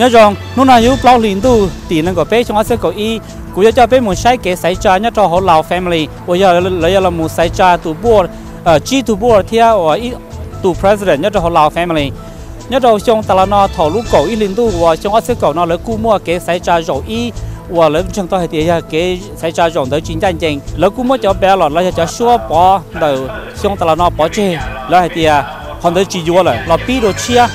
Nyob zoo, hnub no yog lub plaub hlis ntuj tim nees nkaum peb xyoo ob txhiab kaum ib, kuv yuav coj peb mus saib kev xaiv tsa nyob rau hauv Lao Family uas yog lawv yuav los mus xaiv tsa tus board, tsib tug board thiab uas tus president nyob rau hauv Lao Family. Nyob rau xyoo tas los no thaum lub kaum ib hlis ntuj uas xyoo ob txhiab kaum no lawv kuj muaj kev xaiv tsa zaum ib uas lawv ntseeg tau hais tias yog kev xaiv tsa zaum ntawd tsis ncaj ncees. Lawv kuj muab cov ballot los yog cov suab pov ntawm xyoo tas los no pov tseg, lawv hais tias qhov ntawd tsis yuav lawm los pib dua tshiab.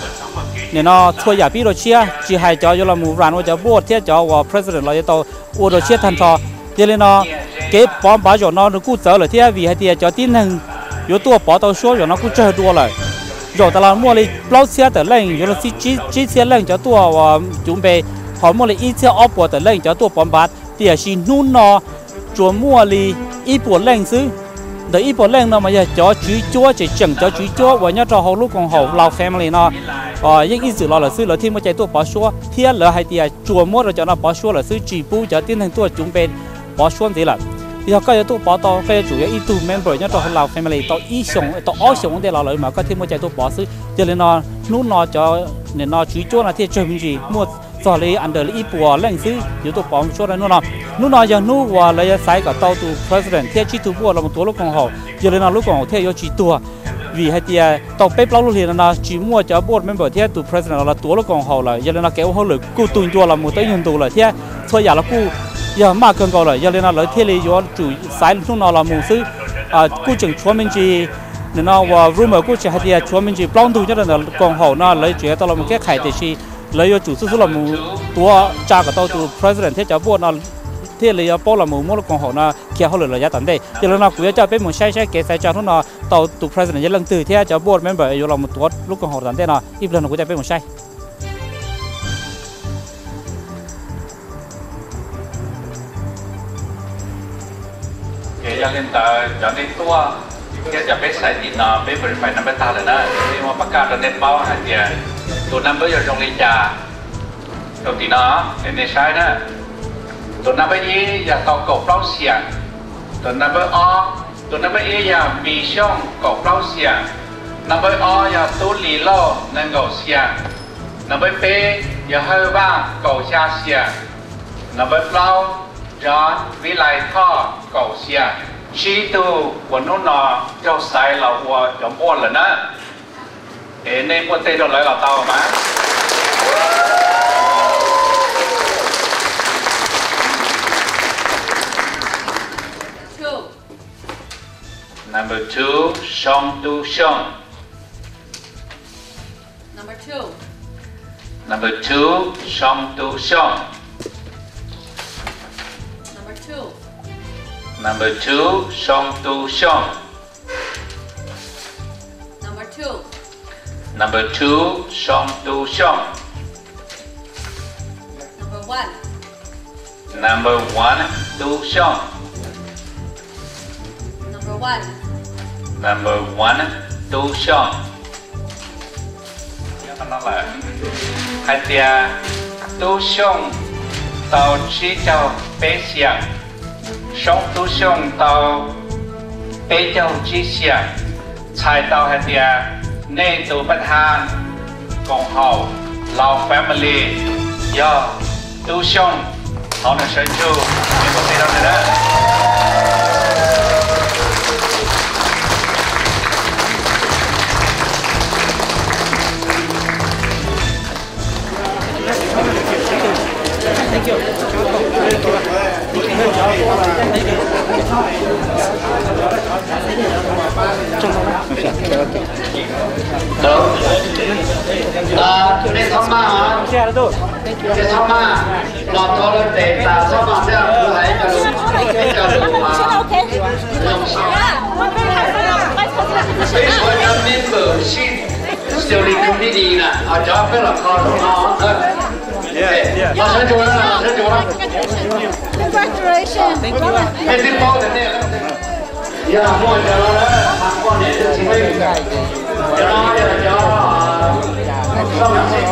Nim no txhua yam pib dua tshiab, tsis hais cov yuav los mus run ua cov board thiab cov uas president los yuav tau ua dua tshiab tag nrho. Yog li no, kev pov npav zaum no nws kuj txawv lawm thiab vim hais tias cov tib neeg yuav tuaj pov tau suab zaum no kuj tsawg dua lawm. Zaum tas los muaj li plaub txhiab tawm leej yuav luag tsib txhiab leej cov tuaj uas cuv npe, ho muaj li ib txhiab ob puas tawm leej cov tuaj pov npav, tiam sis hnub no tsuas muaj li ib puas leej xwb. Ntawm ib puas leej no mas yog cov tswv cuab, tseem tseem cov tswv cuab uas nyob rau hauv lub koom haum Lao Family no yeej ib txwm los lawm xwb, lawv thiaj muaj cai tuaj pov suab, thiab lawv hais tias tsuas muab rau cov no pov suab lawm xwb, tsis pub cov tib neeg tuaj cuv npe pov suab ntxiv lawm. Yog koj yuav tuaj pov tau, koj yuav tsum yog ib tug member nyob rau hauv Lao Family tau ib xyoos, tau ob xyoos ua ntej los lawm mas koj thiaj muaj cai tuaj pov xwb. Yog li no, hnub no cov nim no tswv cuab no thiaj tsawg me ntsis, muaj txog li under li ib puas leej xwb yuav tuaj pov suab rau hnub no. Hnub no yog hnub uas lawv yuav xaiv kom tau tus president thiab tsib tug board los mus tuav lub koom haum, yog li no lub koom haum thiaj yuav tsis tuag. Vim hais tias tau peb plaub lub hlis no no tsis muaj cov board member thiab tus president los tuav lub koom haum lawm, yog li no kev ua hauj lwm kuj tu ncua los mus tau ib nyuag ntus lawm thiab txhua yam los kuj yog maj kawg nkaus lawm, yog li no lawv thiaj li yuav tsum xaiv hnub no los mus xwb. Kuj tseem tshuav me ntsis, nim no uas rumor kuj tseem hais tias tshuav me ntsis plaub ntug nyob rau ntawm koom haum no lawv tseem yuav tau los mus keb qhais, tiam sis lawv yuav tsum xub xub los mus tuav tsa kom tau tus president thiab cov board no thiaj li yuav paub los mus muab lub koom haum no khiav hauj lwm los yav tom ntej. Yog li no kuv yuav coj peb mus saib saib kev xaiv tsa hnub no tau tus president yog leej twg thiab cov board member yuav los mus tuav lub koom haum tom ntej no. Ib pliag no kuv coj peb mus saib. Ces yog li ntawd cov nej tuaj thiab cov peb xaiv tim no peb verify number tag lawm na, nej muab pab kaj rau nej paub hais tias tus number yuav zoo li cas. Rau tim no es nej saib na, tus number ib yog tau kaum plaub xiam. Tus number ob, tus number ib yog Npis Xyooj kaum plaub xiam. Number ob yog Tub Lis Lauj nees nkaum xiam. Number peb yog Hawj Vaj kaum xya xiam. Number plaub, John Vib Lais Thoj kaum xiam. Tsib tug uas hnub no raug xaiv los ua cov board lawm na. Es nej muaj tej rau lawv los tau mas. Number two, Soo Tub Xyooj. Number two, Soo Tub Xyooj. Number two, Soo Tub Xyooj. Number two, Soo Tub Xyooj. Number one, Tub Xyooj. Number one, Tub Xyooj. Hais tias Tub Xyooj tau tsib caug peb xiam, Soo Tub Xyooj tau peb caug tsib xiam. Txhais tau hais tias nej tus pab thaj koom haum Lao Family yog Tub Xyooj. Thov nej sawv ntsug, nej ua ke rau nws na. Tau, nej txhob maj os, nej txhob maj, los thov lawv tes tas txhob maj thiab, kuv hais ib co lus, ib co lus mas zoo siab. Peb suav cov member sib steering committee na, cov peb los kho zaum no. Los sawv ntsug, los sawv ntsug. Congratulations. Nej twb paub tias nej yog muaj cov no lawm mas poj niam twb tsis meej. Cov no yog cov sab mas sib,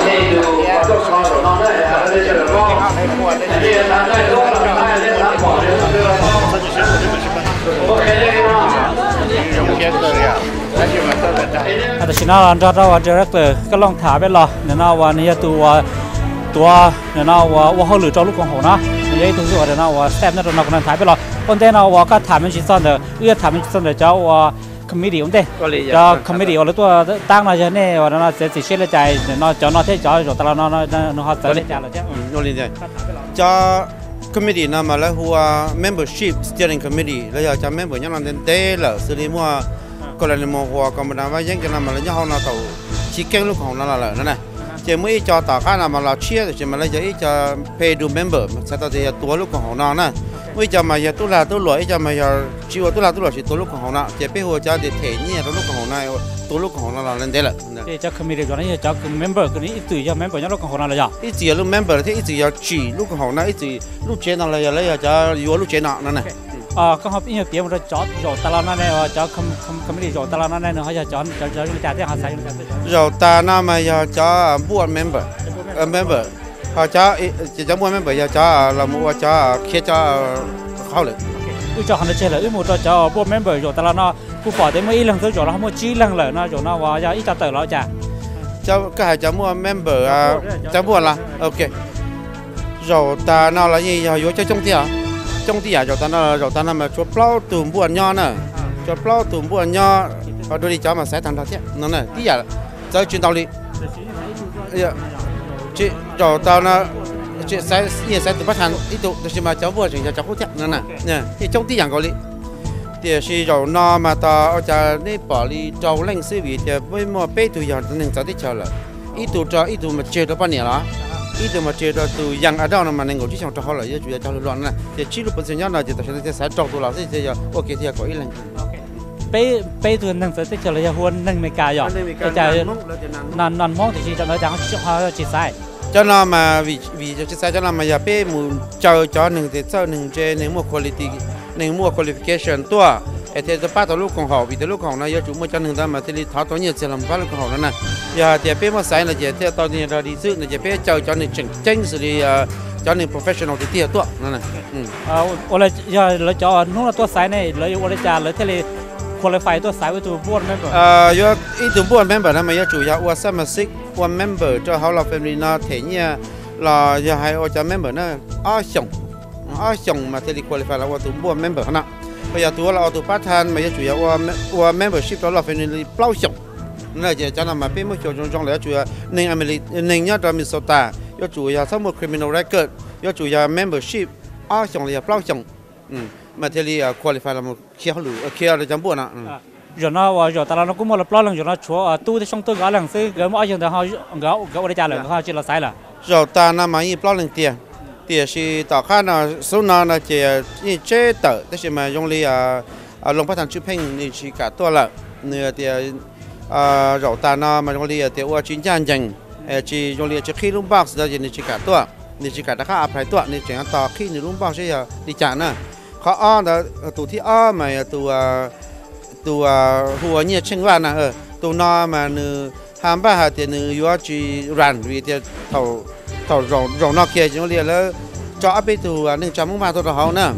qhia yus ua tuaj kho zaum no na, nej sawv daws paub. Nej yuav xav thaij duab los thaij, nej xav pom li twg los tau. Ua qhia li no. Tam sim no nrog rau uas director Kab Looj tham peb los, nim no uas nws yog tus uas tuav, nim no uas ua hauj lwm rau lub koom haum no, nws yog ib tug uas nim no uas staff nyob rau no, kuv nrog tham peb los. Ua ntej no uas koj tham me ntsis txog ntawm, wb yuav tham me ntsis txog ntawm cov uas committee ua ntej. Cov committee uas lawv tuaj tab no yog nej uas no txiav txim siab li cas, nim no cov no thiab cov zaum tas los no nws ho txawv li cas lawm thiab? Cov committee no mas lawv hu ua membership steering committee, lawv yog cov member nyob no ntev ntev lawm, xws li muaj, koj los mus hu ua Koom Haum Vaj Yeeb cov no mas lawv nyob hauv no tau chiv keeb lub koom haum no los lawm no na. Ces muaj ib co tom qab no mas los tshiab, tiam sis mas lawv yog ib co paid member, txhais tau tias yog tuav lub koom haum no na. Muaj ib co mas yog tub lag tub luam, ib co mas yog tsis ua tub lag tub luam, tsis tuav lub koom haum no, ces peb hu ua cov tias them nyiaj rau lub koom haum no, tuav lub koom haum no los lawv ntev lawm. Ces cov committee no yog cov member, ib txwm yog member nyob lub koom haum no los yog? Ib txwm yog lub member thiab ib txwm yog tsim lub koom haum no, ib txwm lub tsev no los yog lawv yog cov yuav lub tsev no no na. Koj ho ib nyuag piav mus rau cov zaum tas los no ne, cov committee zaum tas los no ne nws ho yog cov zoo li cas thiab ho xaiv zoo li cas? Zaum tas no mas yog cov board member, member, ho cov, cov board member yog cov los mus ua cov khiav cov hauj lwm. Wb tso qhov no tseg lawm, wb mus rau cov board member zaum tas los no, kuv pom tias muaj ib leeg xwb, zaum no ho muaj tsib leeg lawm no, zaum no uas yog ib co tawm los cas? Koj hais cov muaj member, cov board los, ok. Zaum tas no los yeej yog yuav coob coob thiab, coob tib yam zaum tas no. Zaum tas no mas tshuav plaub tug board nyob na, tshuav plaub tug board nyob, ho dua li cov mas xaiv tag nrho thiab no na, tib yam, txawv tsis ntau li. Zaum tas no yeej xaiv tus pab than ib tug, tab sis mas cov board tseem yog cov qub thiab no na, yeej coob tib yam nkaus li. Tiam sis zaum no mas tos ua cas neb pom li rau leej xwb, vim tias peb muaj peb tug yog neeg txawv teb chaws lawm, ib tug rau ib tug mas tseg rau poj niam los, ib tug mas tseg rau tus young adult no mas nees nkaum tsib xyoos rau hauv lawm, yuav tsum yog cov hluas hluas na. Ces tsib lub position nyob no ces tam sim no thiaj xaiv rau tus los xwb, thiaj yog ua ke thiaj yog kaum ib leeg. Peb, peb tug neeg txawv teb chaws los yog hu ua neeg Amelikas yog? Non Hmoob, tiam sis cov ntawd cas ho tsis xaiv? Cov no mas vim, vim tsis xaiv cov no mas yog peb mus caw cov neeg tes txawj, neeg ntse, neeg muaj quality, neeg muaj qualification tuaj, es thiaj pab tau lub koom haum, vim tias lub koom haum no yuav tsum muaj cov neeg ntawd mas thiaj li thov tau nyiaj txiag los pab lub koom haum no na. Yog hais tias peb muab xaiv no ces thiaj tau nyiaj rog di xwb no, ces peb caw cov neeg tseem ceeb xws li cov neeg professional tiag tiag tuaj no. Ua li yog lawv cov hnub no tuaj xaiv ne, lawv yuav ua li cas lawv thiaj li qualify tuaj xaiv ua tus board member? Yuav ib tug board member no mas yuav tsum yog ua xab mas xib, ua member rau hauv Lawfamily no them nyiaj los yog hais ua cov member na ob xyoos, ob xyoos mas thiaj li qualify los ua tus board member no. Ho yog tus ua los ua tus part time mas yuav tsum yog ua membership rau Lawfamily plaub xyoos. Ces cov no mas peb muab xyuas zoo zoo lawm yuav tsum yog neeg, neeg nyob rau Minnesota, yuav tsum yog txhob muaj criminal record, yuav tsum yog membership ob xyoos los yog plaub xyoos mas thiaj li qualify los khiav hauj lwm, khiav rau cov board no. Zaum no uas zaum tas los no kuj muaj los plaub leeg, zaum no tshuav tub thiab xyoob tuaj nkawd ob leeg xwb, nkawd muaj ob xyoos ntawd ho nkawd ua li cas lawm nkawd ho tsis los xaiv lawm? Zaum tas no mas yeej plaub leeg tiag, tiam sis tom qab no xub no no ces yeej tseb tawm, tab sis mas zoo li Looj Pab Thas Tswj Pheej nws tsis kam tuaj lawm. Nws tias zaum tas no mas zoo li tias ua tsis ncaj ncees, tsis zoo li tsis qhib lub box ntawd ces nws tsis kam tuaj, nws tsis kam rov qab apply tuaj, nws tseem tos qhib nws lub box seb yog li cas na. Qhov ob ntawd, tus thib ob mas yog tus hu ua Nyiaj Tsheej Vaj na. Tus no mas nws ha npaj hais tias nws yuav tsis run vim tias thaum zaum no kiag zoo li lawv tso ob peb tug neej tsa Hmoob Vaj tuaj rau hauv na.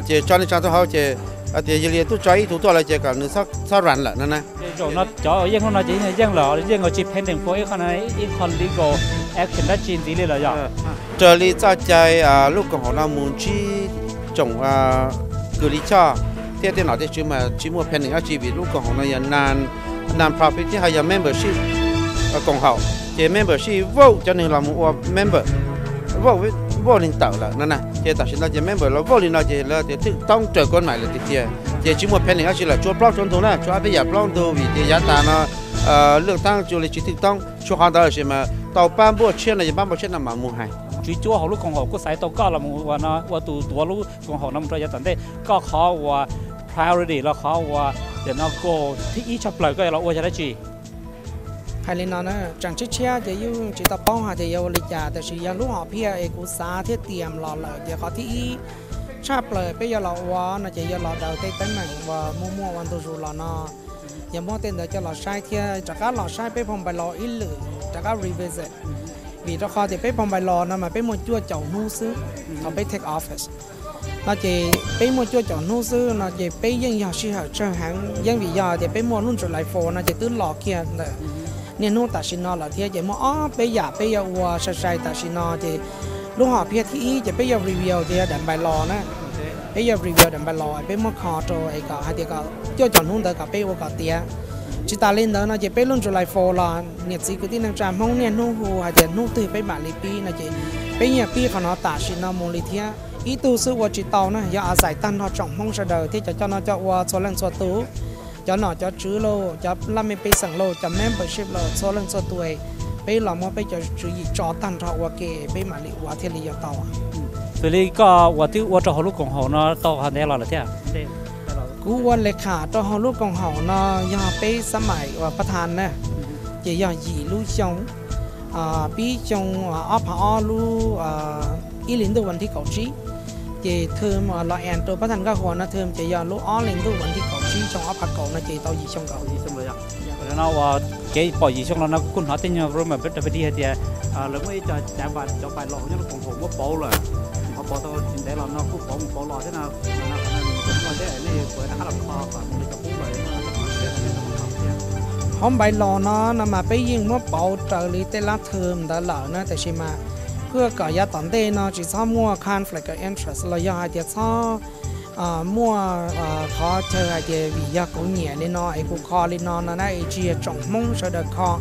Ces tso neej tsa tuaj hauv ces tias yog li twb tso ib tug tuaj lawm ces kom nws txhob run lawm no na. Zaum no cov yeej hnub no ces yeej lawm, yeej tsis pending ib qho, ib qho legal action dab tsi ntxiv li lawm yog? Raws li txoj cai lub koom haum no mus ntsib tsoom kws li choj thiab tej nom tej tswv mas tsis muaj pending dab tsi vim lub koom haum no yog non-profit thiab ho yog membership koom haum, ces membership vote cov neeg los mus ua member, vote, vote neeg tawm lawm no na. Ces tam sim no ces member los vote li no ces lawv tias thwj toob raws koj maim lawm tiag tiag, ces tsis muaj pending dab tsi lawm, tshuav plaub tshuav ntug na, tshuav ob peb yam plaub ntug vim tias yav tas no lwj tab ua li tsis thwj toob, tshuav qhov ntawd tab sis mas tau pab npuaj tshiab no ces pab npuaj tshiab no mam mus hais. Tswv Cuab hauv lub koom haum kuj xaiv tau koj los ua tus tuav lub koom haum no mus rau yav tom ntej, koj qhov uas priority los qhov uas tias no goal thib ib tshaj plaws koj yuav los ua yog dab tsi? Hais li no na, tseem tshiab tshiab ces yeej tsis tau paub hais tias yuav ua li cas, tab sis yog lub hom phiaj es kuv xav thiab tias los lawm ces qhov thib ib tshaj plaws peb yuav los ua no ces yuav los daws tej teeb meem uas muaj muaj ua ntu zus los no, yog muab tej ntawd coj los saib thiab rov qab los saib peb phau npais los ib lwm, rov qab revisit, vim rau qhov tias peb phau npais los no mas peb muaj cuaj caum hnub xwb thaum peb take office. No ces peb muaj cuaj caum hnub xwb no ces peb yeej yog sij hawm tsawg heev, yeej vim yog tias peb muaj lub July Four no ces twb los kiag ntawm niaj hnub tam sim no lawm thiab. Ces muaj ob peb yam peb yuav ua sai sai tam sim no ces lub hom phiaj thib ib ces peb yuav reveal ces yog daim npais los na. Peb yuav reveal daim npais los peb muab kho rau es kom hais tias kom cuaj caum hnub ntawd kom peb ua kom tiav. Tsis tas li ntawd no ces peb lub July Four los niam txiv kwv tij neej tsa Hmoob niaj hnub hu hais tias hnub twg peb mam li pib no ces peb yeej pib qhov no tam sim no mus li thiab. Ib tug xwb ua tsis tau na, yog a xais tag nrho tsoom Hmoob sawv daws thiab cov coj noj coj ua txhua leej txhua tus, cov nom cov tswv lauj, cov laj mej pej xeem lauj, cov membership lauj, txhua leej txhua tus, peb los muab peb cov tswv yim tso tag nrho ua ke peb mam li ua thiaj li yuav tau. Xws li koj uas twb ua rau hauv lub koom haum no tau qhov ntev los lawm thiab? Kuv ua le kham rau hauv lub koom haum no yog peb xab maim uas pab thas na, ces yog yim lub xyoo, pib xyoo ob phav ob lub ib hlis ntuj vas thib kaum tsib, ces thwm los en rau pab thas Nkaj Huas no thwm ces yog lub ob hlis ntuj vas thib kaum tsib xyoo ob phav kaum no ces tau yim xyoo nkaus. No uas kev pom yim xyoo los no kuv kuj hnov tej nyuag rumor peb rau peb di hais tias lawv muaj ib co cav npais, cov npais los nyob rau koom haum muab pauv lawm, qhov pauv tau tsis ntev los no kuj pauv mus pauv los thiab no. Hauv npais los no no mas peb yeej muab pauv raws li tej lab thwm ntawd lawm na, tiam sis mas kuj kom yav tom ntej no tsis txhob muaj conflict of interest los yog hais tias txhob muaj qhov chaw hais tias vim yog kuv nyiam li no es kuv kho li no no na, es tsis yog tsoom Hmoob sawv daws kho,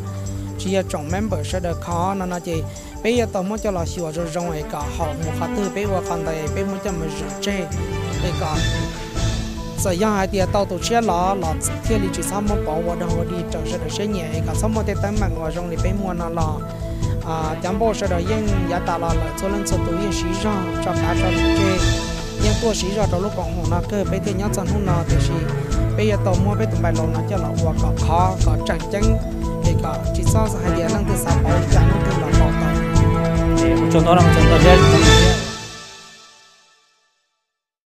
tsis yog tsoom member sawv daws kho no no ces peb yuav tau muab coj los xyuas zoo zoo es kom haum mus qhov twg peb ua qhov ntawd es peb muab coj mus zwm tseg es kom txawm yog hais tias tau tus tshiab los los thiaj li tsis txhob muab pauv ua dog ua dig raws sawv daws siab nyiam es kom txhob muaj tej teeb meem uas zoo li peb muaj no los cov npauj sawv daws yeej yav tas los lawm txhua leej txhua tus yeej siv zog tso kav tso lus tseg, yeej tuaj siv zog rau lub koom haum no kawg peb thiaj nyob txog hnub no. Tiam sis peb yuav tau muab peb tus npais los no coj los ua kom khov kom tseem ceeb es kom tsis txhob hais tias leej twg xav pauv li cas leej twg los pauv tau. Ua tsaug ntau, ua tsaug ntau thiab.